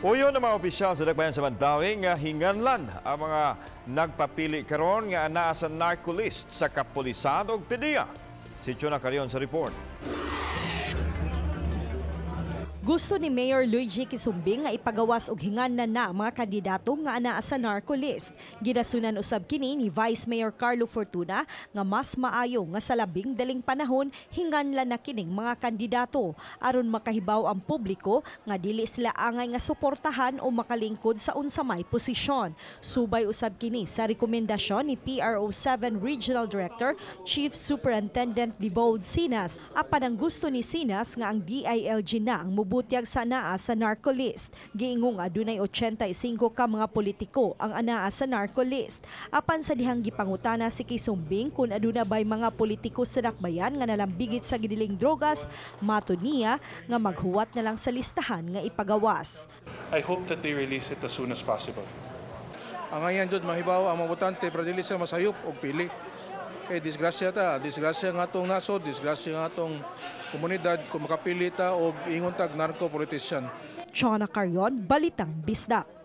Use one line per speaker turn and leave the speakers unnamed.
Uyon ang mga opisyal sa Dakbayan sa Mandaue nga hinganlan ang mga nagpapili karon nga anaa sa narco list sa kapulisan ug PDEA. Si Chona Carion sa report.
Gusto ni Mayor Luigi Quisumbing nga ipagawas og hinganlan na ang mga kandidato nga anaa sa narco list. Girasunan usab kini ni Vice Mayor Carlo Fortuna nga mas maayo nga sa labing daling panahon hinganlan na kining mga kandidato aron makahibaw ang publiko nga dili sila angay nga suportahan o makalingkod sa unsa may posisyon. Subay usab kini sa rekomendasyon ni PRO 7 Regional Director Chief Superintendent Debold Sinas. Apan ang gusto ni Sinas nga ang DILG na ang mubutyag sa anaa sa narco list. Giingong adunay 85 ka mga politiko ang anaa sa narco list. Apan sa dihang gipangutana si Quisumbing kung aduna bay mga politiko sa dakbayan nga nalambigit sa gidiling drogas, matud niya nga maghuwat na lang sa listahan nga ipagawas.
I hope that they release it as soon as possible.
Ang ngayon jud mahibaw ang mga botante pero dili sila masayop og pili. Kay disgrasya ta, disgrasya nga atong nasod, disgrasya nga atong komunidad kung makapili ta og ingon tag narco politician.
Chona Carion, Balitang Bisdak.